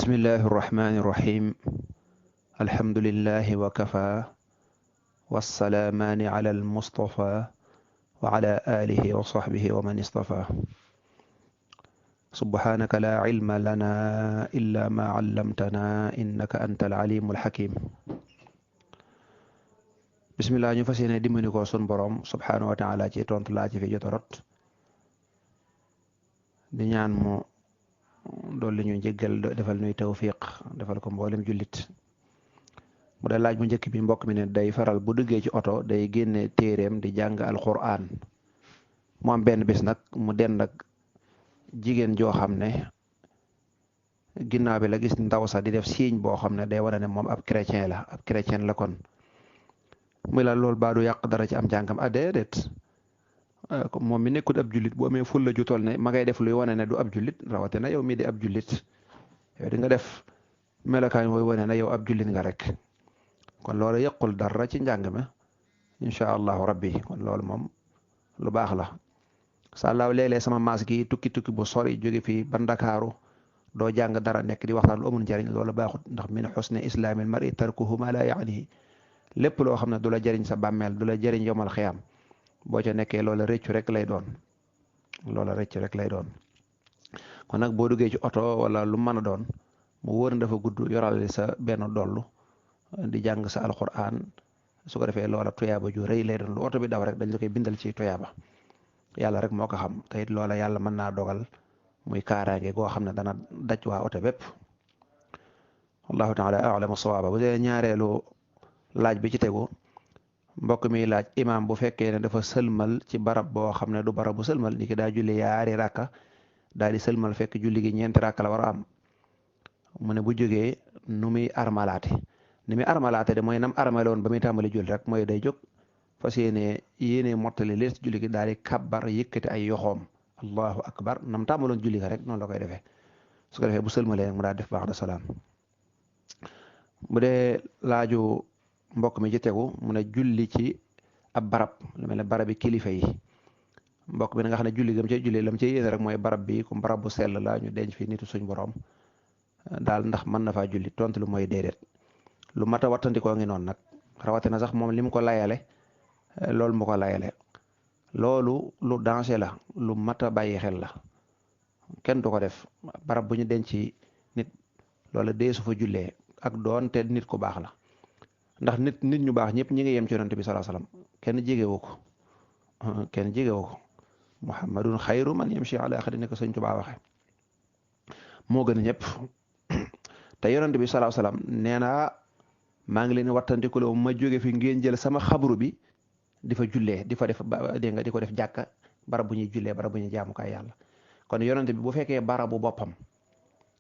bismillahi irrahmani irrahim alhamdulillahi wa kafa wassalaamaani ala almustafa wa ala alihi wa sahbihi wa man istafa subhanaka la ilma lana illa ma allamtana innaka anta alalimu alhakim bismillah ñu fas yéene dimbali ko sun borom subhanahu wa taala ci tontu laa ci fi jota rot di ñaan mu dolli ñu jéggal defal ñuy tawfiq defal ko mboolem jullit mu da laaj bu njëkk bi mbokk mi ne day faral bu duggee ci oto day génne téeréem di jàng alquran mu am benn bis nag mu dend ak jigéen joo xam ne ginnaaw bi la gis ndaw sax di def signe boo xam ne day wane ne moom ab chrétien la kon muy la loolu baa du yàq dara ci am jàngam déedéet moom mi nekkul ab jullit bu amee fulla ju toll ne ma ngay def luy wane ne du ab jullit rawatina yow mii di ab jullit yow di nga def melokaan wooy wane ne yow ab jullit nga rek kon loolu yëqul dara ci njàng ma incha allahu rabbi kon loolu moom lu baax la sàllaaw léeg-léeg sama maas gi tukki bu sori jóge fii ba Ndakaaru doo jàng dara nekk di waxtaan lu amul njariñ loolu baaxut ndax min xusni islaamil mar'i tarkuhu ma la yaanihi lépp loo xam ne du la jëriñ sa bàmmeel du la jëriñ yomal xiyaam boo ca nekkee loola rëccu rek lay doon kon nag boo duggee ci oto wala lu mën a doon mu wóor na dafa gudd yorale sa benn dollu di jàng sa alquran su ko defee loola tuyaaba ju rëy lay doon lu oto bi daw rek dañ la koy bindal ci tuyaaba yàlla rek moo ko xam te it loola yàlla mën naa dogal muy kaaraange goo xam ne dana daj waa oto bépp wallahu taala a'lamu sawaaba bu dee ñaareelu laaj bi ci tegu mbokk mi laaj imaam bu fekkee ne dafa sëlmal ci barab boo xam ne du barab bu sëlmal ni ki daa julli yaari rakka daal di sëlmal fekk julli gi ñeenti rakka la war a am mu ne bu jógee nu muy armalaate ni muy armalaate de mooy nam armale woon ba muy tàmbali julli rek mooy day jóg fas yéene mottali lees julli gi daal di kabbar yëkkati ay yoxoom allahu akbar nam tàmbaloon julli ga rek noonu la koy defee su ko defee bu sëlmalee rek mu daal def ba'da salaam bu dee laaju mbokk mi ci tegu mu ne julli ci ab barab lu mel ne barabi kilifa yi mbokk mi nga xam ne julli gam cay julli lam cay yéene rek mooy barab bi comme barab bu sell la ñu denc fi nitu suñ borom daal ndax mën na faa julli tontu lu mooy déedéet lu mat a wattandikoo ngi noonu nag rawatina sax moom li mu ko layale loolu mu ko layale loolu lu danger la lu mat a bàyyi xel la kenn du ko def barab bu ñu denc nit loola dee su fa jullee ak doon te nit ku baax la ndax nit ñu baax ñëpp ñi ngi yem ci yonent bi sallallahu alayhi wasallam kenn jegewu ko muhammadun xayru man yamshi ala axadi ne ko sëñ Tuubaa waxe moo gën a ñëpp te yonent bi sallallahu alayhi wasallam nee na maa ngi leen wattandiku la ma jóge fi ngeen jël sama xabru bi di fa jullee di fa def dégg nga di ko def jàkka barab bu ñuy jullee barab bu ñuy jaamukaay yàlla kon yonent bi bu fekkee barabu boppam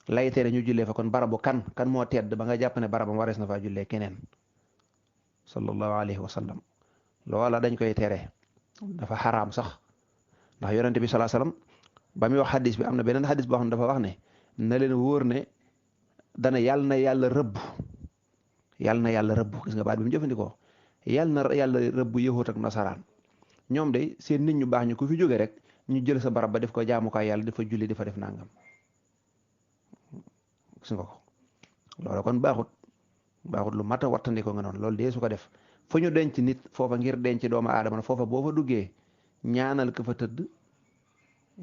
lay tere ñu jullee fa kon barabu kan moo tedd ba nga jàpp ne barabam warees na faa jullee keneen sallallahu alayhi wa sallam loola dañ koy tere dafa xaraam sax ndax yonent bi sallallahu alayhi wa sallam ba muy wax xadis bi am na beneen xadis boo xam ne dafa wax ne na leen wóor ne dana yàlla na yàlla rëbb gis nga baat bi mu jëfandikoo yàlla na yàlla rëbb yahuud ak nasaraan ñoom de seen nit ñu baax ñu ku fi jóge rek ñu jël sa barab ba def ko jaamukaay yàlla dafa julli dafa def nangam gis nga ko loolu kon baaxut lu mat a wattandikoo nga noonu loolu dee su ko def fu ñu denc nit foofa ngir denc doomu aadama foofa boo fa duggee ñaanal ko fa tëdd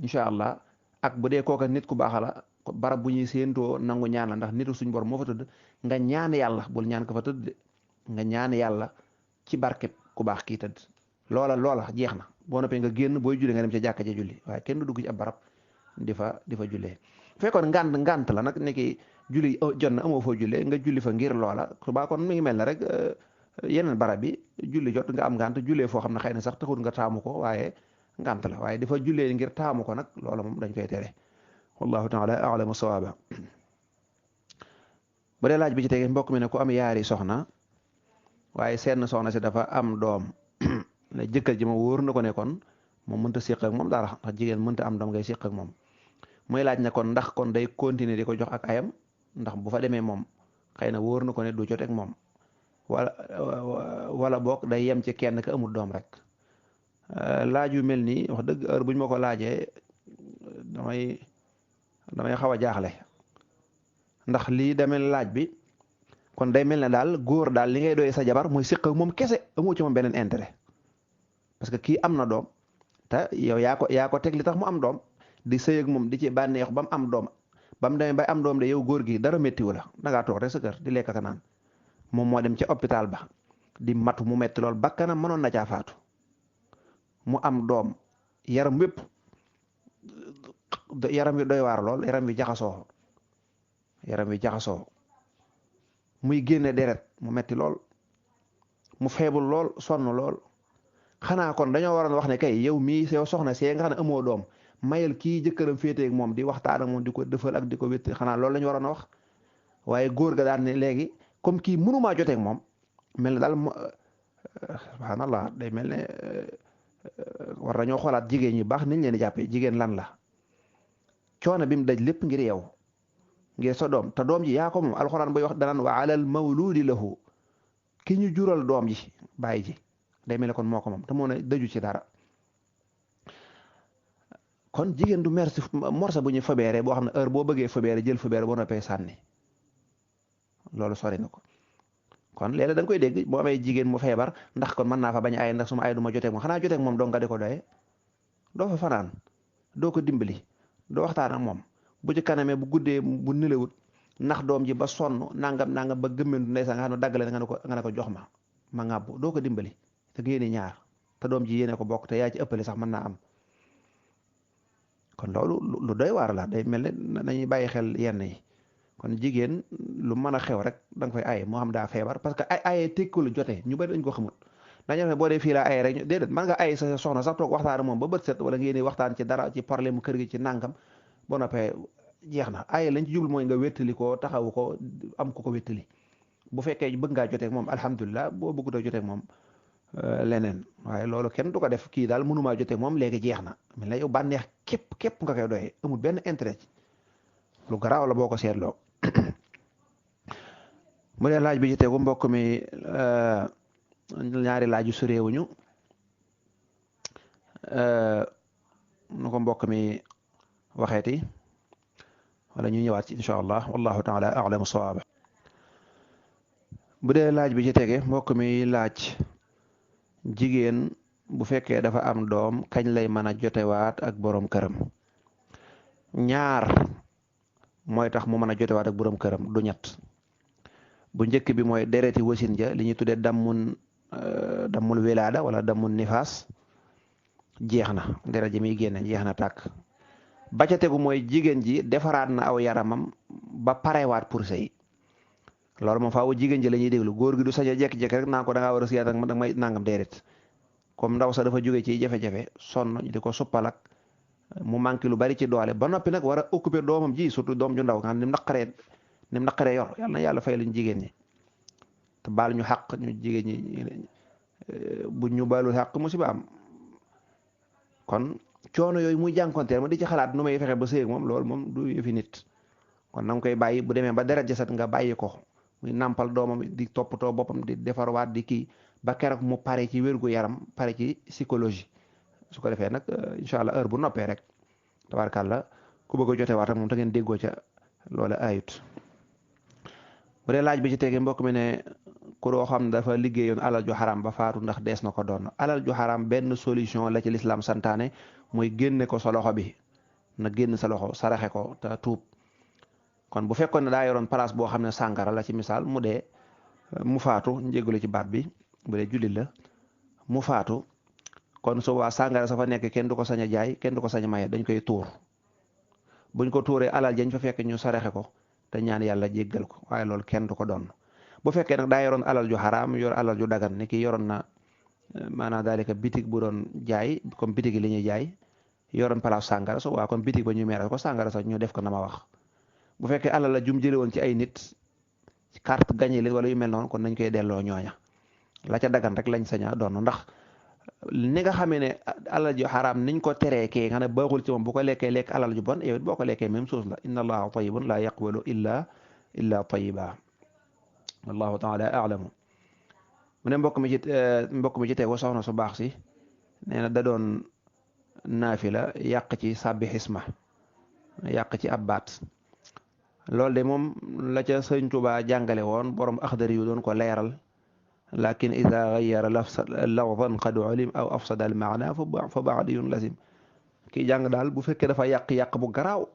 incha allah ak bu dee kooka nit ku baax la barab bu ñuy séentoo nangu ñaan la ndax nitu suñ bor moo fa tëdd nga ñaan yàlla bul ñaan ko fa tëdd nga ñaan yàlla ci barkeb ku baax kii tëdd loola jeex na boo noppee nga génn booy julli nga dem ca jàkka ja julli waaye kenn du dugg ci ab barab di fa jullee fekkoon ngant la nag nekki julli jot na amoo foo jullee nga julli fa ngir loola su baa kon mi ngi mel ne rek yeneen barab bi julli jot nga am ngant jullee foo xam ne xëy na sax taxul nga taamu ko waaye ngant la waaye dafa jullee ngir taamu ko nag loola moom dañ koy tere wallahu taala a'lamu sawaaba bu dee laaj bi ci tege mbokk mi ne ku am yaari soxna waaye seen soxna si dafa am doom ne jëkkër ji ma wóor na ko ne kon moom mënta séq ak moom dara ndax jigéen mënta am doom ngay séq ak moom muy laaj ne kon ndax kon day continuer di ko jox ak ayam ndax bu fa demee moom xëy na wóor na ko ne du jot ak moom wala boog day yem ci kenn ka amul doom rek laaj yu mel nii wax dëgg heure buñ ma ko laajee damay xaw a jaaxle ndax lii demel laaj bi kon day mel ne daal góor daal li ngay doy sa jabar mooy siq ak moom kese amoo ci moom beneen intérêt parce que kii am na doom te yow yaa ko teg li tax mu am doom di sëy ak moom di ci bànneexu ba mu am doom ba mu demee bay am doom de yow góor gi dara méttiwu la dangaa toog rek sa kër di lekk ak naan moom moo dem ca hôpital ba di matu mu metti lool bakkanam mënoon na caa faatu mu am doom yaram wépp yaram wi doy waar lool yaram wi jaxasoo muy génne deret mu metti lool mu feebul lool sonn lool xanaa kon dañoo waroon wax ne kay yow mii yow soxna see nga xam ne amoo doom mayal kii jëkkëram féeteeg moom di waxtaan ak moom di ko dëfal ak di ko wétt xanaa loolu la ñu waroon a wax waaye góor ga daan ne léegi comme kii mënumaa joteeg moom mel ne daal subhanallah day mel ne war nañoo xoolaat jigéen ñi baax niñ leen di jàppee jigéen lan la coono bi mu daj lépp ngir yow ngir sa doom te doom ji yaa ko moom alxuraan bay wax danaan wa alal mawludi lahu ki ñu jural doom ji bàyyi ji day mel ne kon moo ko moom te moo ne daju ci dara kon jigéen du merci morsa bu ñu fabeere boo xam ne heure boo bëggee fabeere jël fabeere boo noppee sànni loolu sori na ko kon léeg-léeg da nga koy dégg boo amee jigéen mu feebar ndax kon mën naa fa bañ ay ndax su ma ay du ma joteeg moom xanaa joteeg moom doo nga di ko doyee doo fa fanaan doo ko dimbali doo waxtaan ak moom bu ci kanamee bu guddee bu nelawut ndax doom ji ba sonn nangam ba gëmmentu ndeysaan nga xam ne daggale nga ne ko jox ma ngàbbu doo ko dimbali te ngeen ñaar te doom ji yéene ko bokk te yaa ci ëppale sax mën naa am kon loolu lu doy waar la day mel ne nañuy bàyyi xel yenn yi kon jigéen lu mën a xew rek da nga koy aye moo xam daa feebar parce que ay aye tekkul jotee ñu bari dañ ko xamul dañu ne boo dee fii laa aye rek déedéet mën nga aye sa soxna sax toog waxtaan moom ba bët set wala ngeen waxtaan ci dara ci problème mu kër gi ci nangam boo noppee jeex na aye lañ ci jublu mooy nga wéttali ko taxawu ko am ko wéttali bu fekkee bëgg ngaa joteeg moom alhamdulilah boo bëggut a joteeg moom leneen waaye loolu kenn du ko def kii daal mënumaa joteeg moom léegi jeex na mel na yow bànneex képp nga koy doyee amul benn intérêt ci lu garaaw la boo ko seetloo mu dee laaj bi ci tegu mbokk mi ñaari laaj yu soreewuñu nu ko mbokk mi waxeeti wala ñu ñëwaat ci incha allah wallahu taala a'lamu sawaaba bu dee laaj bi ci tege mbokk mi laaj jigéen bu fekkee dafa am doom kañ lay mën a jotewaat ak borom këram ñaar mooy tax mu mën a jotewaat ak borom këram du ñett bu njëkk bi mooy dereti wasin ja li ñuy tuddee dammul wilaada wala dammul nifaas jeex na deret ji muy génne jeex na tàkk ba ca tegu mooy jigéen ji defaraat na aw yaramam ba parewaat pour sëy loolu moom faaw jigéen ji la ñuy déglu góor gi du sañ a jekki-jekki rek naa ko da ngaa war a siyaat ak ma may nangam déedéet comme ndaw sa dafa jóge ci jafe-jafe sonn di ko suppal ak mu manqué lu bari ci doole ba noppi nag war a occuper doomam ji surtout doom ju ndaw nga xam ni mu naqaree yor yàlla na yàlla fay lañu jigéen ñi te baal ñu xàq ñu jigéen ñi bu ñu baalul xàq musiba am kon coono yooyu muy jànkonteel ma di ci xalaat nu may fexe ba sëy ak moom loolu moom du yëfi nit kon na nga koy bàyyi bu demee ba deret jasat nga bàyyi ko muy nàmpal doomam di toppatoo boppam di defarwaat di kii ba keroog mu pare ci wérgu yaram pare ci psychologie su ko defee nag incha allah heure bu noppee rek tabaarkàlla ku bëgg a jotewaat ak moom te ngeen déggoo ca loola ayut bu dee laaj bi ci tege mbokk mi ne ku doo xam dafa liggéeyoon alal ju xaram ba faatu ndax dees na ko doon alal ju xaram benn solution la ci lislaam santaane mooy génne ko sa loxo bi na génn sa loxo saraxe ko te tuub kon bu fekkoon ne daa yoroon place boo xam ne sàngara la ci misaal mu dee mu faatu njéggalu ci baat bi bu dee jullit la mu faatu kon su waa sàngara sa fa nekk kenn du ko sañ a jaay kenn du ko sañ a maye dañ koy tuur buñ ko tuuree alal jañ fa fekk ñu saraxe ko te ñaan yàlla jéggal ko waaye loolu kenn du ko doon bu fekkee nag daa yoroon alal ju xaraam yor alal ju dagan ni ki yoroon na maanaam daalika bitig bu doon jaay comme bitig yi li ñuy jaay yoroon place sàngara so waa kon bitig ba ñu meeral ko sàngara sa ñu def ko na ma wax bu fekkee alal la jum jële woon ci ay nit carte gagné leen wala yu mel noonu kon nañ koy delloo ñooña la ca dagan rek lañ saña doon ndax ni nga xamee ne alal ju xaraam niñ ko teree kee nga ne baaxul ci moom bu ko lekkee lekk alal ju bon yow it boo ko lekkee même chose la inna allaha tayyibun la yaqbalu illa tayyiba wallahu taala a'lamu mu ne mbokk mi ci tegu soxna su baax si nee na da doon naafila yàq ci sàbbi xisma yàq ci ab baat loolu de moom la ca sëñ Tuubaa jàngale woon borom Axdari yu doon ko leeral lakin ida gayyara lafdan qad ulim aw afsada al maana fa baadiyun lazim kii jàng daal bu fekkee dafa yàq bu garaaw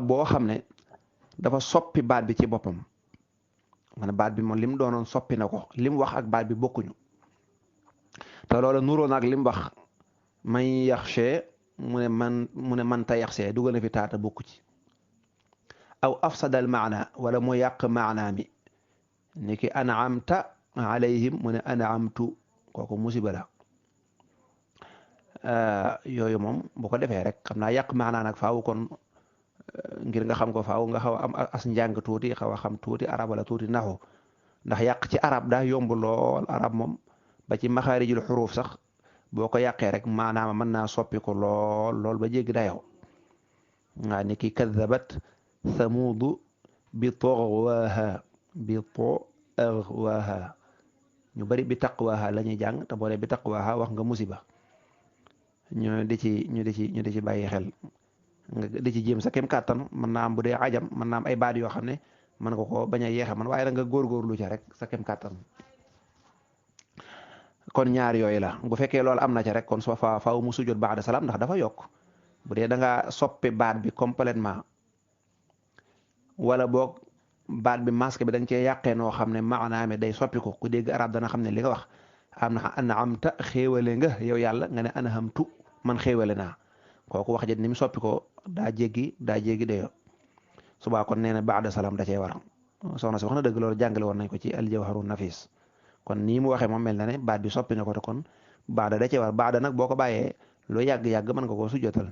boo xam ne dafa soppi baat bi ci boppam man baat bi moom lim doonoon soppi na ko lim wax ak baat bi bokkuñu te loola nuroo naag lim wax man yaxshee mu ne man ta yaxshee dugal na fi taata bokku ci aw afsadal maana wala mu yàq maana mi ni ki an'amta alayhim mu ne an'amtu kooku musiba la yooyu moom bu ko defee rek xam naa yàq maana nag faaw kon ngir nga xam ko faaw nga xaw a am as njàng tuuti xaw a xam tuuti arab wala tuuti naxu ndax yàq ci arab daa yomb lool arab moom ba ci maxaarijul xuruuf sax boo ko yàqee rek maanaam mën naa soppi ko lool ba jéggi dayoo nga ni ki kadabat samuudu bi togwaaha ñu bari bi taqwaaha la ñuy jàng te boo dee bi taqwaaha wax nga musiba ñu di ci bàyyi xel nga di ci jéem sa kem kàttan mën naa am bu dee ajam mën naa am ay baat yoo xam ne mën nga ko bañ a yeexe man waaye da nga góorgóorlu ca rek sa kem kàttan kon ñaar yooyu la bu fekkee loolu am na ca rek kon soo faaw mu sujjóot ba'da salaam ndax dafa yokk bu dee da nga soppi baat bi complètement wala boog baat bi masque bi da nga cee yàqee noo xam ne maanaam day soppi ko ku dégg arab dana xam ne li nga wax am na an'amta xéewale nga yow yàlla nga ne an'amtu man xéewale naa kooku wax jët ni mu soppi ko daa jéggi dayoo subaa kon nee na ba'da salaam da cee war soxna si wax na dëgg loolu jàngale woon nañ ko ci al-jawharun nafis kon nii mu waxee moom mel na ne baat bi soppi na ko te kon baada da cee war baada nag boo ko bàyyee lu yàgg-yàgg mën nga koo sujjotal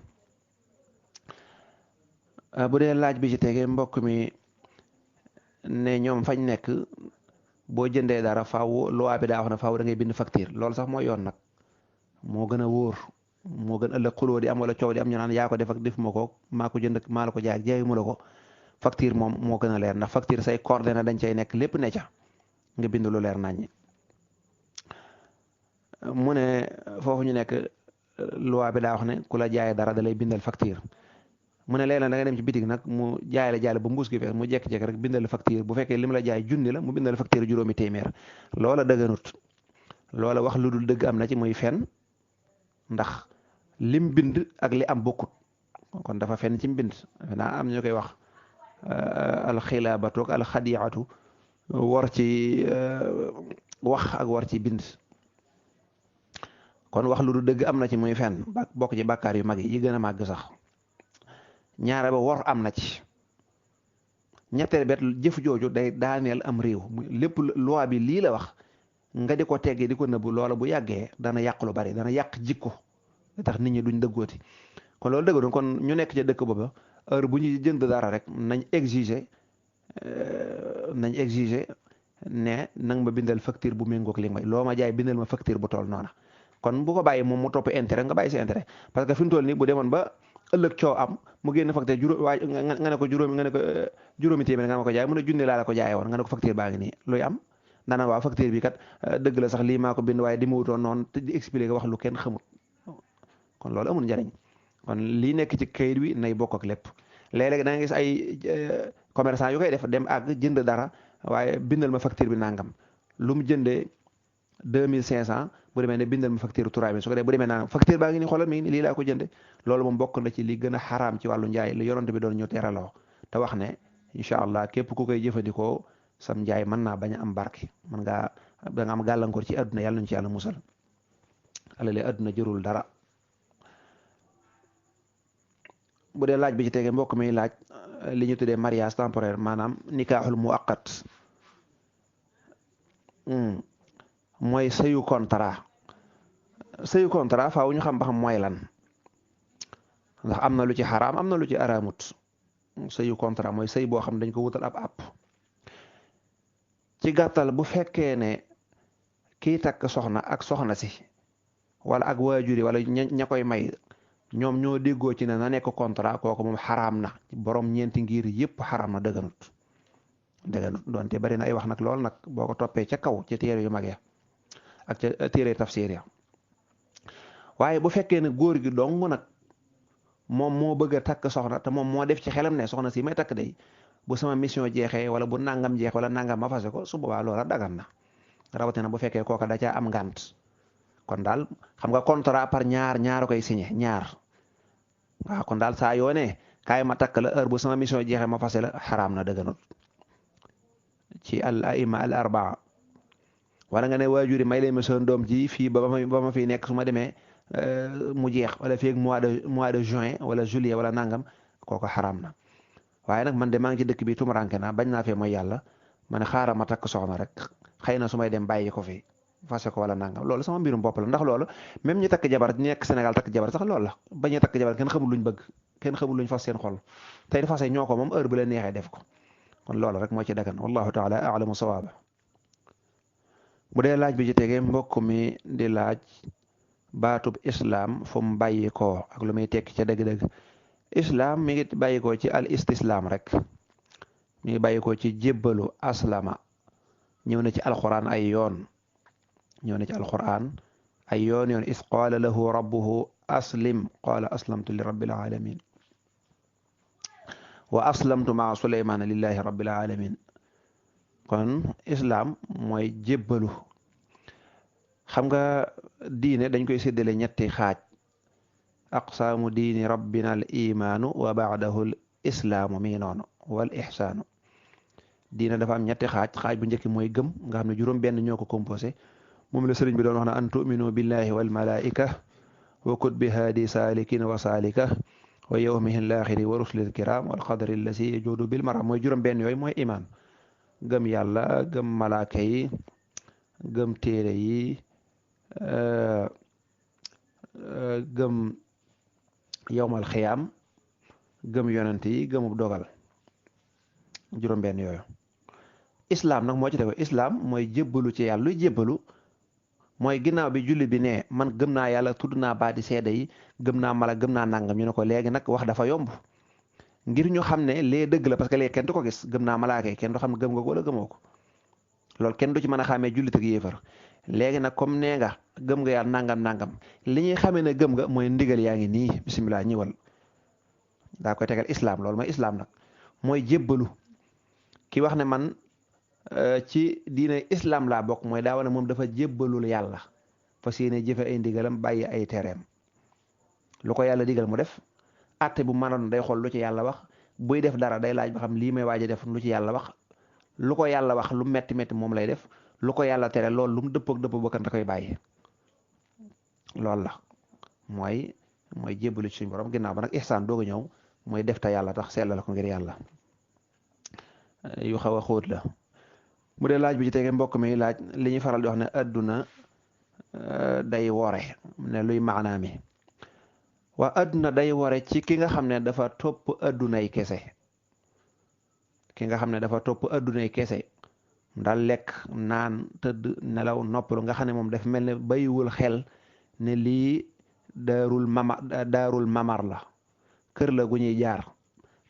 bu dee laaj bi ci tege mbokk mi ne ñoom fañ nekk boo jëndee dara faaw loi bi daa wax ne faaw da ngay bind facture loolu sax mooy yoon nag moo gën a wóor moo gën ëllëg xuloo di am wala coow di am ñu naan yaa ko def ak def ma ko maa ko jënd maa la ko jaay ak jaayu ma la ko facture moom moo gën a leer ndax facture say coordonnées dañ cay nekk lépp ne ca nga bind lu leer naññi mu ne foofu ñu nekk loi bi daa wax ne ku la jaayee dara da lay bindal facture mu ne léeg-léeg da nga dem ci bitig nag mu jaay la ba mbuus gi fees mu jekki-jekki rek bindal facture bu fekkee lim la jaay junni la mu bindal facture juróomi téeméer loola dëgganut loola wax lu dul dëgg am na ci muy fen ndax lim bind ak li am bokkut kon dafa fen ci mbind naa am ñu koy wax alxilaabatu ak alxadiatu war ci wax ak war ci bind kon wax lu du dëgg am na ci muy fen bokk ci bàkkaar yu mag yi gën a màgg sax ñaare ba wor am na ci ñetteel bet jëf jooju day daaneel am réew lépp loi bi lii la wax nga di ko teggee di ko nëbbu loola bu yàggee dana yàq lu bari dana yàq jikko da tax nit ñi duñ dëggooti kon loolu dëgg kon ñu nekk ca dëkk booba heure bu ñuy jënd dara rek nañ exiger ne nang ma bindal facture bu méngoog li may loo ma jaay bindal ma facture bu toll noona kon bu ko bàyyi moom mu topp intérêt nga bàyyi si intérêt parce que fi mu toll nii bu demoon ba ëllëg coow am mu génn facture nga ne ko juróomi téeméer nga ma ko jaay mu ne junne laa la ko jaayee woon nga ne ko facture baa ngi nii luy am daanaka waaw facture bi kat dëgg la sax lii maa ko bind waaye di ma wutoon noonu te di expliquer wax lu kenn xamut kon loolu amul njariñ kon lii nekk ci kayit wi nay bokk ak lépp léeg-léeg da nga gis ay commerçant yu koy def dem àgg jënd dara waaye bindal ma facture bi nangam lu mu jëndee 2500 bu demee ne bindal ma facture 3000 su ko dee bu demee naan facture baa ngi nii xoolal mi ngi nii lii laa ko jënde loolu moom bokk na ci li gën a xaraam ci wàllu njaay li yonent bi doon ñu teraloo te wax ne incha allah képp ku koy jëfandikoo sam njaay mën naa bañ a am barke mën ngaa da nga am gàllankoor ci àdduna yàlla nañu ci yàlla musal alale àdduna jërul dara bu dee laaj bi ci tege mbokk mi laaj li ñu tuddee mariage temporaire maanaam nikaaxul muaqat mooy sëyu contrat faaw ñu xam ba xam mooy lan ndax am na lu ci xaraam am na lu ci araamut sëyu contrat mooy sëy boo xam ne dañ ko wutal ab app ci gàttal bu fekkee ne kii takk soxna ak soxna si wala ak waajuri wala ña koy may ñoom ñoo déggoo ci ne na nekk contrat kooku moom xaraam na borom ñeenti ngir yëpp xaraam na dëgganut doonte bari na ay wax nag lool nag boo ko toppee ca kaw ci téere yu mag ya ak ca téere tafsir ya waaye bu fekkee ne góor gi dong nag moom moo bëgg a takk soxna te moom moo def ci xelam ne soxna si may takk day bu sama mission jeexee wala bu nangam jeex wala nangam ma fase ko su boobaa loola dagan na rawatina bu fekkee kooka da caa am ngànt kon daal xam nga contrat par ñaar koy signé ñaar waaw kon daal saa yoo ne kaay ma takk la heure bu sama mission jeexee ma fase la xaraam na dëgganut ci al aima al arbaa wala nga ne waajuri may leen ma seen doom ji fii ba ma fi nekk su ma demee mu jeex wala fii ak mois de juin wala juillet wala nangam kooku xaraam na waaye nag man de maa ngi ci dëkk bi tumuranke naa bañ naa fee mooy yàlla ma ne xaaral ma takk soxna rek xëy na su may dem bàyyi ko fi fase ko wala nangam loolu sama mbirum bopp la ndax loolu même ñi takk jabar ñi nekk Sénégal takk jabar sax loolu la bañuy takk jabar kenn xamul luñ bëgg kenn xamul luñ fas seen xol tey fase ñoo ko moom heure bu leen neexee def ko kon loolu rek moo ci dagan wallahu taala a'lamu sawaaba bu dee laaj bi ci tegee mbokk mi di laaj baatub islam fu mu bàyyi koo ak lu muy tekki ca dëgg-dëgg islam mi ngi bàyyi koo ci al istislaam rek mi ngi bàyyi koo ci jébbalu aslama ñëw na ci alquran ay yoon yoon is qaala lahu rabbuhu aslim qaala aslamtu li rabbil alamin wa aslamtu maa suleymaana lillahi rabbil alamin kon islam mooy jébbalu xam nga diine dañ koy séddale ñetti xaaj aqsaamu diini rabbina al imaanu wa baadahu l islaamu mi ngi noonu wal ixsaanu diine dafa am ñetti xaaj bu njëkk mooy gëm nga xam ne juróom benn ñoo ko composé moom la sëriñ bi doon wax na an tuminu billahi wal malaika wa kutbi haadi saalikin wa saalika wa yawmihi laaxiri wa rusulil kiram wal qadari allasi yajuudu bil maram mooy juróom benn yooyu mooy imaan gëm yàlla gëm malaaka yi gëm téere yi gëm yowmal xiyaam gëm yonent yi gëmub dogal juróom benn yooyu islam nag moo ci tegu islam mooy jébbalu ci yàlla luy jébbalu mooy ginnaaw bi julli bi ne man gëm naa yàlla tudd naa baati seede yi gëm naa mala gëm naa nangam ñu ne ko léegi nag wax dafa yomb ngir ñu xam ne lee dëgg la parce que léegi kenn du ko gis gëm naa malaaka yi kenn du xam ne gëm nga ko wala gëmoo ko loolu kenn du ci mën a xàmmee jullit ak yéefar léegi nag comme nee nga gëm nga yàlla nangam li ñuy xamee ne gëm nga mooy ndigal yaa ngi nii bisimilah ñëwal daa koy tegal islam loolu mooy islam nag mooy jébbalu ki wax ne man ci diine islam laa bokk mooy daa wane moom dafa jébbalul yàlla fas yéene jëfe ay ndigalam bàyyi ay tereem lu ko yàlla digal mu def atte bu mënoon day xool lu ci yàlla wax buy def dara day laaj ba xam lii may waaj a def lu ci yàlla wax lu ko yàlla wax lu metti metti moom lay def lu ko yàlla tere loolu lu mu dëppook bëkkan da koy bàyyi loolu la mooy jébbalu ci suñu borom ginnaaw ba nag ihsaan doog a ñëw mooy def te yàlla tax sellal ko ngir yàlla yu xaw a xóot la mu dee laaj bi ci tege mbokk mi laaj li ñuy faral di wax ne adduna day wore ne luy maanaa mi waa adduna day wore ci ki nga xam ne dafa topp addunay kese daal lekk naan tëdd nelaw noppalu nga xam ne moom dafa mel ne bayiwul xel ne lii daarul mamar la kër la gu ñuy jaar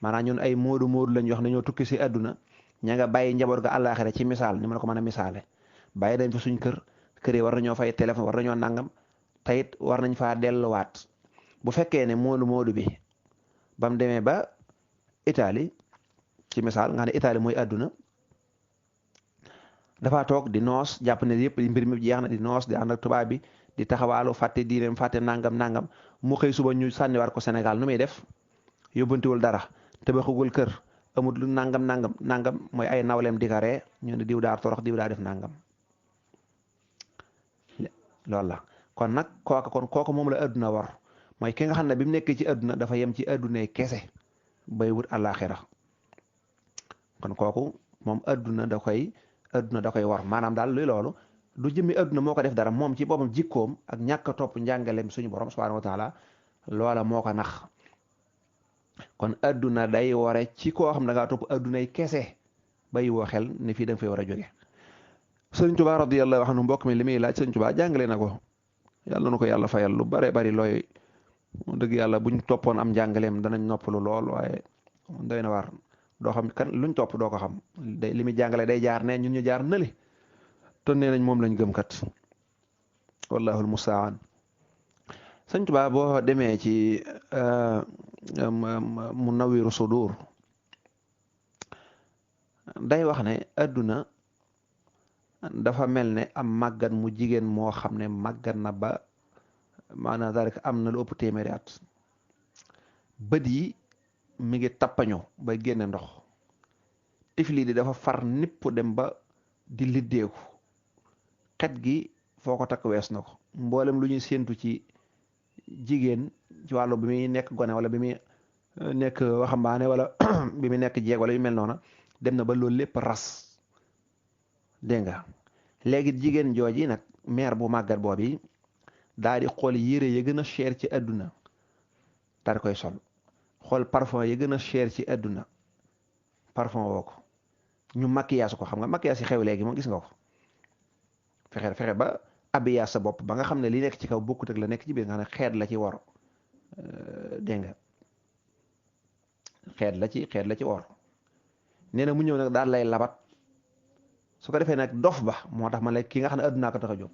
maanaam ñun ay moodu lañ wax ne ñoo tukki si adduna ña nga bàyyi njaboot ga àllaaxira ci misaal ni ma la ko mën a misaale bàyyi dañ fa suñ kër yi war nañoo fay téléphone war nañoo nangam tayit war nañ faa delluwaat bu fekkee ne moodu bi ba mu demee ba Italie ci misaal nga xam ne Italie mooy adduna dafa toog di noos jàpp ne yëpp mbir mi jeex na di noos di ànd ak tubaab bi di taxawaalu fàtte diineem fàtte nangam mu xëy suba ñu sànniwaat ko Sénégal nu muy def yóbbantiwul dara tabaxugul kër amul lu nangam mooy ay nawleem di karee ñu ne diw daa torox diw daa def nangam loolu la kon nag kooka moom la adduna war mooy ki nga xam ne bi mu nekkee ci adduna dafa yem ci addunay kese bay wut àllaaxira kon kooku moom adduna da koy war maanaam daal luy loolu du jëmmi adduna moo ko def dara moom ci boppam jikkoom ak ñàkk a topp njàngaleem suñu borom subhanahu wa taala loola moo ko nax kon adduna day ware ci koo xam da ngaa topp addunay kese bàyyi woo xel ne fii da nga fay war a jóge sëriñ Tuubaa radiyallahu anhu mbokk mi li muy laaj sëriñ Tuubaa jàngale na ko yàlla na ko yàlla fayal lu bare bari looy dëgg yàlla buñ toppoon am njàngaleem danañ noppalu lool waaye doy na waar doo xam kan luñ topp doo ko xam li muy jàngale day jaar ne ñun ñu jaar nële te nee nañ moom lañ gëm kat wallahul mustaan Sëñ Tuubaa boo demee ci Munawwiru Sudur day wax ne adduna dafa mel ne am màggat mu jigéen moo xam ne màggat na ba maanaam daal am na lu ëpp téeméeri at bët yi mi ngi tappañu ba génne ndox tifli di dafa far nipp dem ba di liddeeku xet gi foo ko takk wees na ko mboolem lu ñuy séentu ci jigéen ci wàllu bi muy nekk gone wala bi muy nekk waxambaane wala bi muy nekk jeeg wala yu mel noona dem na ba loolu lépp ras dégg nga léegi jigéen jooji nag meer bu màggat boobi daal di xool yére ya gën a cher ci àdduna daal di koy sol xool parfum ya gën a cher ci àdduna parfum woo ko ñu maquillage ko xam nga maquillage yi xew léegi moom gis nga ko fexe ba habillage sa bopp ba nga xam ne li nekk ci kaw bokkut ak la nekk ci biir nga xam ne xeet la ci war dégg nga xeet la ci war nee na mu ñëw nag daal lay labat su ko defee nag dof ba moo tax ma lay ki nga xam ne addunaa ko tax a jóg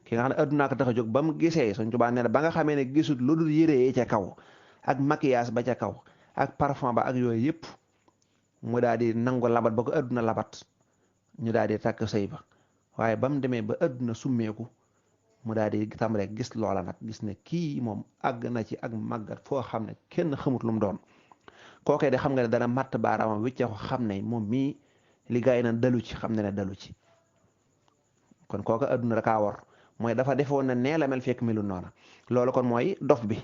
ki nga xam ne addunaa ko tax a jóg ba mu gisee Sëñ Tuubaa nee na ba nga xamee ne gisut lu dul yére yi ca kaw ak maquillage ba ca kaw ak parfum ba ak yooyu yëpp mu daal di nangu labat ba ko adduna labat ñu daal di takk sëy ba waaye ba mu demee ba adduna summeeku mu daal di tàmbalee gis loola nag gis ne kii moom àgg na ci ak màggat foo xam ne kenn xamut lu mu doon kookee de xam nga ne dana matt baaraamam wicce ko xam ne moom mii li gaa yi naan dalu ci xam ne ne dalu ci kon kooka adduna da kaa war mooy dafa defoon ne nee la mel fekk melu noona loolu kon mooy dof bi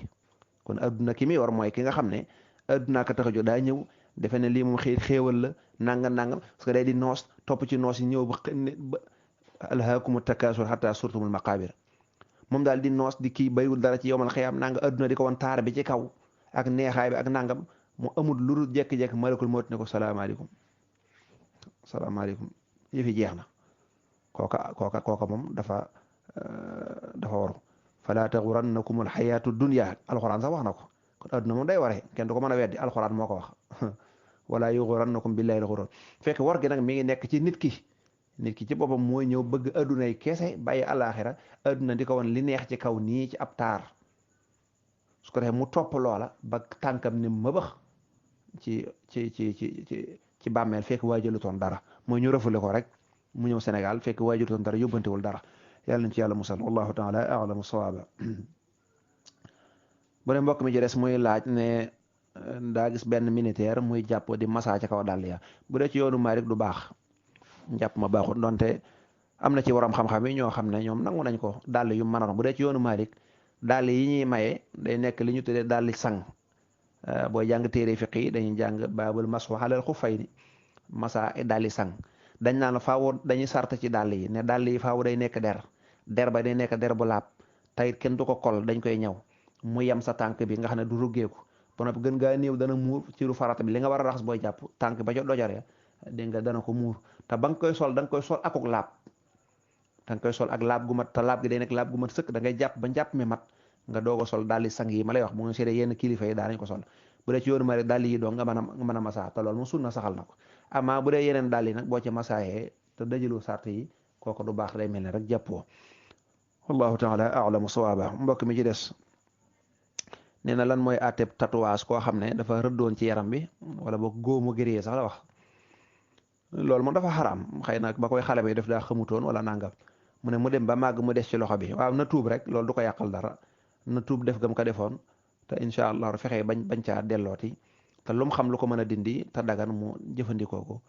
kon adduna ki muy war mooy ki nga xam ne addunaa ko tax a jóg daa ñëw defe ne lii moom xéewal la nangam parce que day di noos topp ci noos yi ñëw ba alhaakumu takaasur hatta surtumul maqaabir moom daal di noos di kii baywul dara ci yowmal xiyaam nanga adduna di ko woon taar bi ci kaw ak neexaay bi ak nangam mu amul lu dul jekki-jekki malakul mawt ne ko salaamaaleykum yëfi jeex na kooka moom dafa waru fala taxurannakum alxayaatu dunya alxuraan sax wax na ko kon adduna moom day waree kenn du ko mën a weddi alxuraan moo ko wax wala yuxurannakum billahi alxurur fekk war gi nag mi ngi nekk ci nit ki ci boppam mooy ñëw bëgg adduna yi keese bàyyi àllaaxira adduna di ko woon li neex ci kaw nii ci ab taar su ko defee mu topp loola ba tànkam ni mëbax ci bàmmeel fekk waajalutoon dara mooy ñu rëfule ko rek mu ñëw Sénégal fekk waajalutoon dara yóbbantewul dara yàlla nañ ci yàlla musal wallahu taala a'lamu sawaaba bu dee mbokk mi ci des muy laaj ne daa gis benn militaire muy jàpp di massa ca kaw dàll ya bu dee ci yoonu Maalik du baax njàpp ma baaxul donte am na ci waram xam-xam yi ñoo xam ne ñoom nangu nañ ko dàll yu mën a bu dee ci yoonu Maalik dàll yi ñuy maye day nekk li ñu tuddee dàll sang booy jàng téere fiq yi dañuy jàng baabul mashu alal xuffayni masa dàlli sang dañ naan faaw dañuy sart ci dàll yi ne dàll yi faaw day nekk der ba day nekk der bu laab tayit kenn du ko kol dañ koy ñëw mu yem sa tànk bi nga xam ne du ruggeeku ba noppi gën ngaa néew dana muur ci ru farata bi li nga war a raxas booy jàpp tànk ba ca dojare dégg nga dana ko muur te ba nga koy sol da nga koy sol akuk laab da nga koy sol ak laab gu mat te laab gi day nekk laab gu mat sëkk da ngay jàpp ba njàpp mi mat nga doog a sol dàlli sang yi ma lay wax bu nga seedee yenn kilifa yi daa nañ ko sol bu dee ci yoonu ma rek dàll yi doo nga mën a masaa te loolu mu sunna saxal na ko amaa bu dee yeneen dàll yi nag boo ci masaayee te dajalu sart yi kooku du baax day mel ne rek jàppoo wallahu taala a'lamu sawaaba mbokk mi ci des nee na lan mooy àtteb tatouage koo xam ne dafa rëddoon ci yaram bi wala boog góomu gëree sax la wax loolu moom dafa xaraam xëy na ba koy xale bi def daa xamutoon wala nangam mu ne mu dem ba màgg mu des ci loxo bi waaw na tuub rek loolu du ko yàqal dara na tuub def gam ko defoon te incha allah fexe bañ caa dellooti te lu mu xam lu ko mën a dindi te dagan mu jëfandikoo ko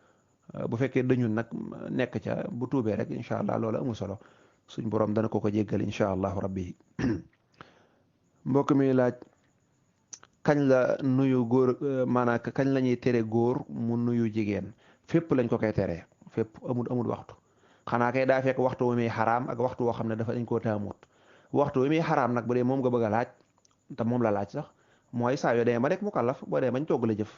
bu fekkee dañun nag nekk ca bu tuubee rek incha allah loolu amul solo suñ borom dana ko jéggal incha allahu rabbi mbokk mi laaj kañ la nuyu góor maanaam kañ la ñuy tere góor mu nuyu jigéen fépp lañ ko koy teree fépp amul waxtu xanaa kay daa fekk waxtu wi muy xaraam ak waxtu woo xam ne dafa dañ koo taamut waxtu wi muy xaraam nag bu dee moom nga bëgg a laaj te moom la laaj sax mooy saa yoo demee ba nekk mu kàllaf boo demee bañ togg la jëf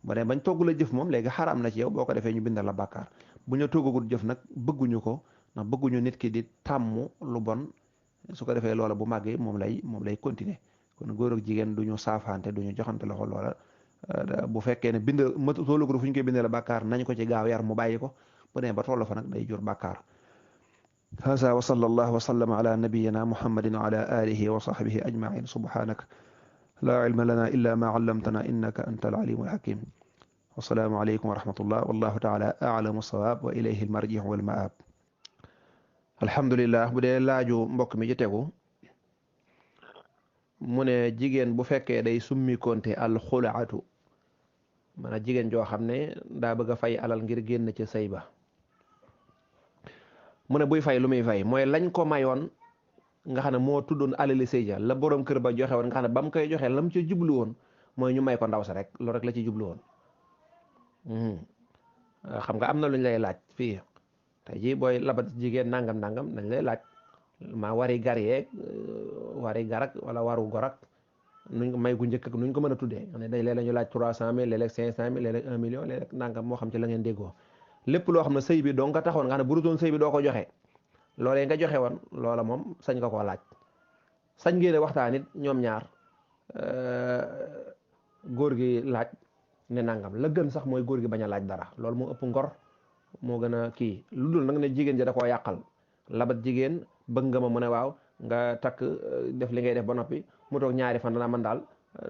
boo demee bañ togg la jëf moom léegi xaraam na ci yow boo ko defee ñu bindal la bàkkaar bu ñu toggagul jëf nag bëgguñu ko ndax bëgguñu nit ki di tàmm lu bon su ko defee loola bu màggee moom lay continuer kon góor ak jigéen du ñu saafante du ñu joxante loxo loola bu fekkee ne bind toolugul fu ñu koy bindal la bàkkaar nañ ko ci gaaw yar mu bàyyi ko bu demee ba toll fa nag day jur bàkkaar hasa wa sallallahu wa sallama ala nabiyyina muhammadin wa ala alihi wa sahbihi ajmain subhanaka la ilma lana illa ma allamtana innaka anta al-alimul hakim. Wassalaamu aleykum wa rahmatullah wallahu taala a'lamu sawaab wa ilayhi al-marji'u wal ma'aab. alhamdulillah. bu dee laaju mbokk mi ci tegu mu ne jigéen bu fekkee day summi konte alxulaatu maanaam jigéen joo xam ne daa bëgg a fay alal ngir génn ci sëy ba mu ne buy fay lu muy fay mooy lañ ko mayoon nga xam ne moo tuddoon alali sëy ja la borom kër ba joxe woon nga xam ne ba mu koy joxe lam ci jublu woon mooy ñu may ko ndaw sa rek loolu rek la ci jublu woon. xam nga am na lu ñu lay laaj fii tey jii booy labat jigéen nangam dañ lay laaj maa wari gar yeeg wari garak wala waru gorak nuñ ko may gu njëkk ak nuñ ko mën a tuddee ne dañ leen ñu laaj 300 000 léeg-léeg 500 000 léeg-léeg 1 million léeg-léeg nangam moo xam ci la ngeen déggoo lépp loo xam ne sëy bi doo nga taxoon nga xam ne bu dutoon sëy bi doo ko joxe loolee nga joxe woon loola moom sañ nga koo laaj sañ ngeen waxtaan it ñoom ñaar góor gi laaj ne nangam la gën sax mooy góor gi bañ a laaj dara loolu moo ëpp ngor moo gën a kii lu dul nag ne jigéen ja da koo yàqal labat jigéen bëgg nga ma mu ne waaw nga takk def li ngay def ba noppi mu toog ñaari fan danaa man daal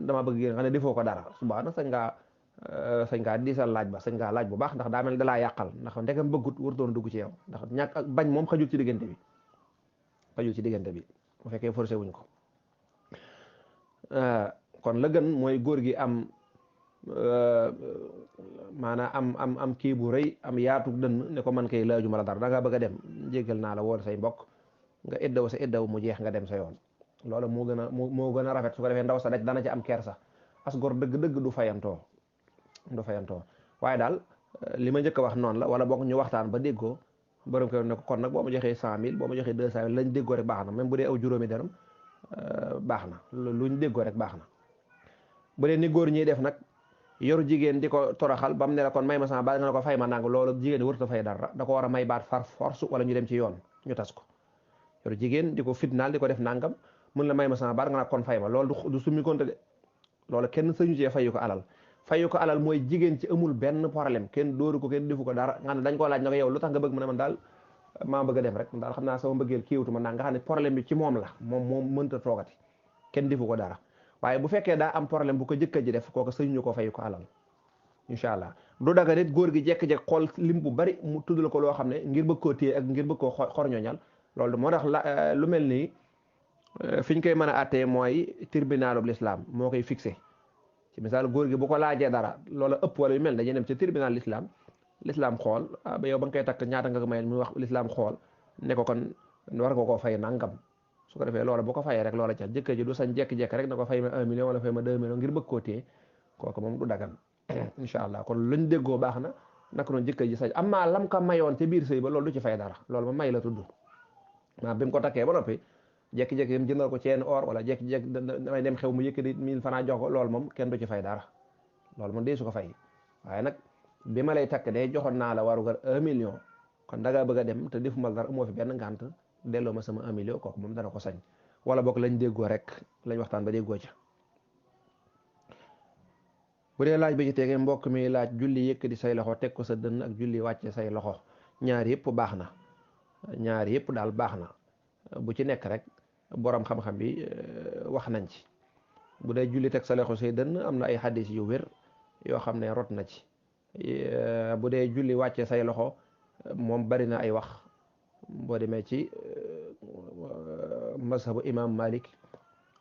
dama bëgg génn xam ne defoo ko dara subaa nag sañ ngaa diisal laaj ba sañ ngaa laaj bu baax ndax daa mel dalaa yàqal ndax ndekam bëggut warutoon dugg ci yow ndax ñàkk ak bañ moom xajul ci diggante bi bu fekkee forcé wuñ ko kon la gën mooy góor gi am maanaam am kii bu rëy am yaatu dënn ne ko man kay laajuma la dara da ngaa bëgg a dem jéggal naa la woon say mbokk nga iddaw sa iddaw mu jeex nga dem sa yoon loolu moo gën a rafet su ko defee ndaw sa daj dana ci am kersa as gor dëgg-dëgg du fayantoo waaye daal li ma njëkk a wax noonu la wala boog ñu waxtaan ba déggoo borom kër ne ko kon nag boo ma joxee 100 000 boo ma joxee 200 000 lañ déggoo rek baax na même bu dee aw juróomi dërëm baax na luñ déggoo rek baax na. bu dee ni góor ñiy def nag yoru jigéen di ko toroxal ba mu ne la kon may ma sama baat nga ne ko fay ma nang loolu jigéen warut a fay dara da ko war a may baat far force wala ñu dem ci yoon ñu tas ko yoru jigéen di ko fitnaal di ko def nangam mun la may ma sama baat nga ne kon fay ma loolu du summi konte de loolu kenn sañu cee fayu ko alal mooy jigéen ci amul benn problème kenn dóoru ko kenn defu ko dara nga ne dañ koo laaj na ko yow lu tax nga bëgg mu ne man daal maa bëgg a dem rek daal xam naa sama mbëggeel kiiwutu ma nang nga xam ne problème bi ci moom la moom mënta toogati kenn defu ko dara waaye bu fekkee daa am problème bu ko jëkkër ji def kooku sëñu ñu ko fayu ko alal incha allah du daga nit góor gi jekk-jekk xool lim bu bari mu tudd la ko loo xam ne ngir bëgg koo téye ak ngir bëgg koo xorñoñal loolu moo tax lu mel nii fi ñu koy mën a attee mooy tribunalub l'islam moo koy fixé ci misaal góor gi bu ko laajee dara loola ëpp wala yu mel dañuy dem ci tribunal l'islam xool ba yow ba nga koy takk ñaata nga ko may muy wax l'islam xool ne ko kon war nga koo fay nangam su ko defee loola bu ko fayee rek loola ca jëkkër ji du sañ jekk-jekk rek na ko fay ma 1 million wala fay ma 2 millions ngir bëgg koo téye kooku moom du dagan incha allah kon luñ déggoo baax na naka noonu jëkkër ji sañ am maa lam ka mayoon ca biir sëy ba loolu du ci fay dara loolu ma may la tudd maa bi mu ko takkee ba noppi jekki-jekki dem jëndal ko ceen or wala jekki-jekki damay dem xew mu yëkkati 1000 francs jox ko loolu moom kenn du ci fay dara loolu moom dee su ko fay waaye nag bi ma lay takk de joxoon naa la warugar 1 million kon da ngaa bëgg a dem te defuma dara moo fi benn ngànt delloo ma sama 1 million kooku moom dana ko sañ wala boog lañ déggoo rek lañ waxtaan ba déggoo ca bu dee laaj bi ci tegee mbokk mi laaj julli yëkkati say loxo teg ko sa dënn ak julli wàcce say loxo ñaar yëpp baax na ñaar yëpp daal baax na bu ci nekk rek borom xam-xam bi wax nañ ci bu dee julli teg sa loxo say dënn am na ay xadis yu wér yoo xam ne rot na ci bu dee julli wàcce say loxo moom bari na ay wax boo demee ci mazhabu imam malik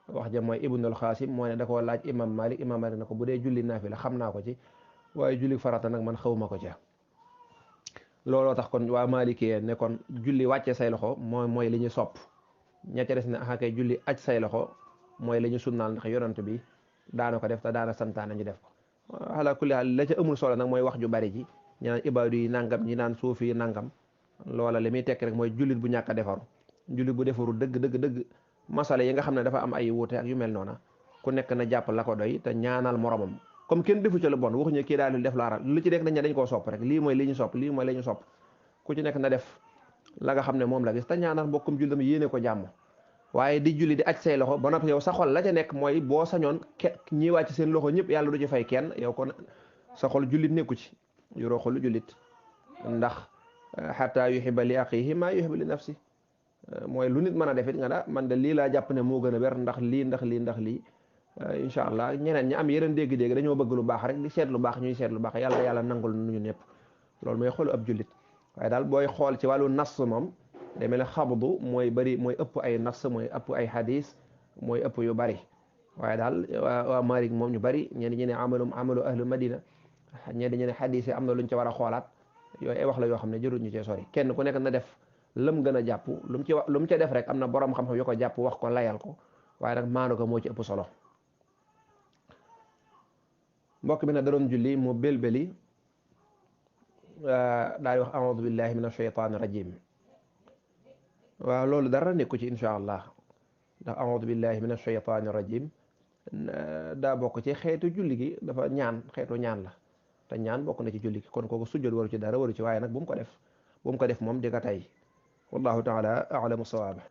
wax ja mooy ibnul xaasim moo ne da koo laaj imam malik na ko bu dee julli naafila xam naa ko ci waaye julli farata nag man xawma ko ca looloo tax kon waa malikee ne kon julli wàcce say loxo mooy li ñu sopp ña ca des ne axakay julli aj say loxo mooy li ñu sunnaal ndax yonent bi daana ko def te daana santaane ñu def ko ala kulli haal la ca amul solo nag mooy wax ju bari ji ñi naan ibaadu yi nangam ñi naan suufi yi nangam loola li muy tekk rek mooy jullit bu ñàkk a defaru jullit bu defaru dëgg masala yi nga xam ne dafa am ay wuute ak yu mel noona ku nekk na jàpp la ko doy te ñaanal moromam comme kenn defu ca lu bon waxuñu kii daal def laara lu ci nekk dañ koo sopp rek lii mooy li ñu sopp lii mooy li ñu sopp ku ci nekk na def la nga xam ne moom la gis te ñaanal mbokkum jullitam yéene ko jàmm waaye di julli di aj say loxo ba noppi yow sa xol la ca nekk mooy boo sañoon ñi wàcc seen loxo ñëpp yàlla du ci fay kenn yow kon sa xol jullit nekku ci yoroo xolu jullit ndax xataa yuhibba li axihi maa yuhibbu li nafsi mooy lu nit mën a defit nga da man de lii laa jàpp ne moo gën a wér ndax lii ndax lii incha allah ñeneen ñi am yeneen dégg-dégg dañoo bëgg lu baax rek di seet lu baax ñuy seet lu baax yàlla nangul nu ñun ñëpp loolu mooy xoolu ab jullit waaye daal booy xool ci wàllu nas moom day mel ne xabdu mooy bari mooy ëpp ay nas mooy ëpp ay hadis mooy ëpp yu bari waaye daal waa Malik moom ñu bari ñenn ñi ne amalu ahlu madina ñenn ñi ne hadis yi am na luñ ci war a xoolaat yooyu ay wax la yoo xam ne jërul ñu cee sori kenn ku nekk na def lëm gën a jàpp lu mu ca def rek am na borom xam-xam yu ko jàpp wax ko layal ko waaye nag maanu ko moo ci ëpp solo mbokk bi nag da doon julli mu belbeli daal di wax a'udhu billahi min ashaytani rajim waaw loolu dara nekku ci insha allah ndax a'udhu billahi min ashaytani rajim daa bokk ci xeetu julli gi dafa xeetu ñaan la te ñaan bokk na ci julli gi kon kooku sujjóot waru ci dara waru ci waaye nag bu mu ko def moom di nga tey wallahu taala a'lamu sawaaba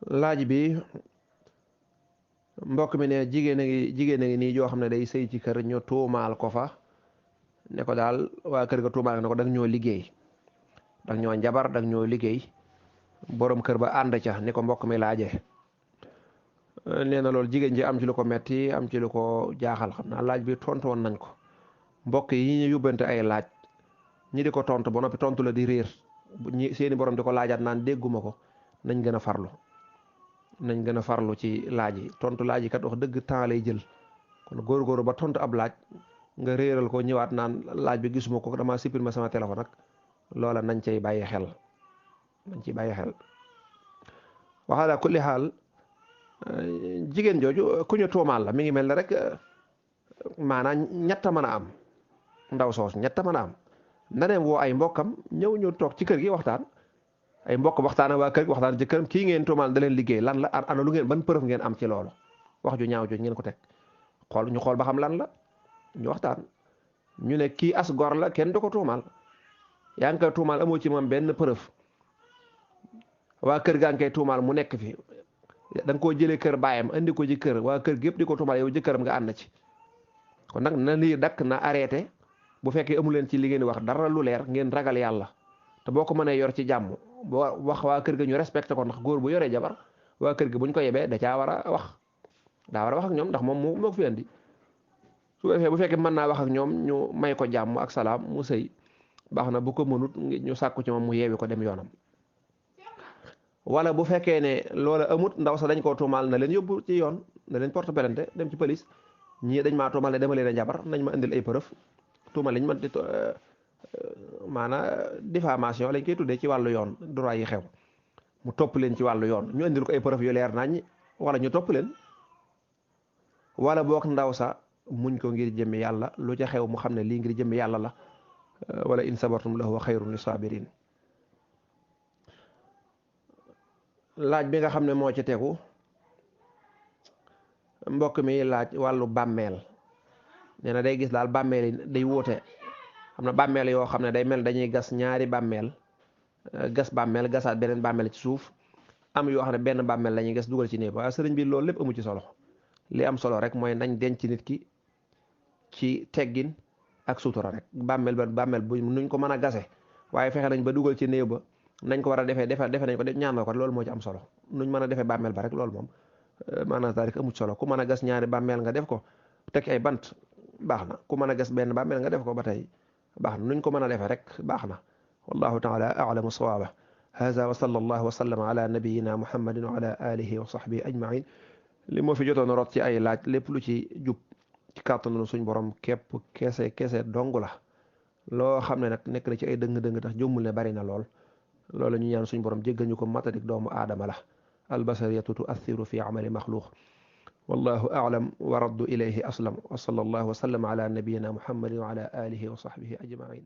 laaj bi mbokk mi ne jigéen a ngi nii joo xam ne day sëy ci kër ñu tuumaal ko fa ne ko daal waa kër ga tuumaal ne ko dag ñoo liggéey dag ñoo njabar dag ñoo liggéey borom kër ba ànd ca ni ko mbokk mi laaje nee na loolu jigéen ji am ci lu ko metti am ci lu ko jaaxal xam naa laaj bi tontu woon nañ ko mbokk yi ñu yóbbante ay laaj ñi di ko tontu ba noppi tontu la di réer ñi seeni borom di ko laajaat naan dégguma ko nañ gën a farlu ci laaj yi tontu laaj yi kat wax dëgg temps lay jël kon góor ba tontu ab laaj nga réeral ko ñëwaat naan laaj bi gisuma ko dama supprimer sama téléphone ak loola nañ ciy bàyyi xel waxaala kulli xaal jigéen jooju ku ñu tuumaal la mi ngi mel ne rek maanaam ñett mën a am ndaw soos ñett mën a am naneem woo ay mbokkam ñëw ñu toog ci kër gi waxtaan ay mbokk waxtaan ak waa kër gi waxtaan ci këram kii ngeen tuumaal da leen liggéey lan la ana lu ngeen ban preuve ngeen am ci loolu wax ju ñaaw jooju ngeen ko teg ñu xool ba xam lan la ñu waxtaan ñu ne kii as gor la kenn du ko tuumaal yaa ngi koy tuumaal amoo ci moom benn preuve waa kër gaa ngi koy tuumaal mu nekk fi da nga koo jëlee kër baayam andi ko ci kër waa kër gi yëpp di ko tuumaal yow jëkkëram nga ànd ci kon nag na lii dakk na arrêté bu fekkee amu leen ci li ngeen di wax dara lu leer ngeen ragal yàlla te boo ko mënee yor ci jàmm boo wax waa kër ga ñu respecté ko ndax góor bu yoree jabar waa kër gi buñ ko yebee da caa war a wax daa war a wax ak ñoom ndax moom moo ko fi andi su defee bu fekkee mën naa wax ak ñoom ñu may ko jàmm ak salaam mu sëy baax na bu ko mënut ñu sàkku ci moom mu yeewi ko dem yoonam wala bu fekkee ne loola amut ndaw sa dañ koo tuumaal na leen yóbbu ci yoon na leen porte plainte dem ci police ñii dañ maa tuumaal ne dama leen a jabar nañ ma indil ay preuve tuumaal lañ ma di maanaam diffamation lañ koy tuddee ci wàllu yoon droit yi xew mu topp leen ci wàllu yoon ñu indil ko ay preuve yu leer nañ wala ñu topp leen wala boog ndaw sa muñ ko ngir jëmmi yàlla lu ca xew mu xam ne lii ngir jëmmi yàlla la wala in sabartum la huwa xayrun li sabirin laaj bi nga xam ne moo ci tegu mbokk mi laaj wàllu bàmmeel nee na day gis daal bàmmeel yi day wóote xam na bàmmeel yoo xam ne day mel dañuy gas ñaari bàmmeel gasaat beneen bàmmeel ci suuf am yoo xam ne benn bàmmeel la ñuy gas dugal ci néeg waaye sëriñ bi loolu lépp amu ci solo li am solo rek mooy nañ denc nit ki ci teggin ak sutura rek bàmmeel bu nuñ ko mën a gase waaye fexe nañ ba dugal ci néew ba nañ ko war a defe nañ ko ñaanal ko loolu moo ci am solo nuñ mën a defee bàmmeel ba rek loolu moom maanaam daal rek amut solo ku mën a gas ñaari bàmmeel nga def ko teg ay bant baax na ku mën a gas benn bàmmeel nga def ko ba tey baax na nuñ ko mën a defee rek baax na wallahu taala a'lamu sawaaba hada wa sallallahu wa sallama ala nabiyina muhammadin wa ala alihi wa sahbihi ajmain li moo fi jotoon rot ci ay laaj lépp lu ci jub ci kàttanu suñ borom képp kese dong la loo xam ne nag nekk na ci ay dëng-dëng tax jommul ne bari na lool loolu ñu ñaan suñ borom jéggal ñu ko matadik doomu aadama la albasariyatu tuathiru fi amali maxluq wallahu a'lam wa raddu ilayhi aslam wa sallallahu wa sallam ala nabiyina muhammadin wa ala alihi wa sahbihi ajmain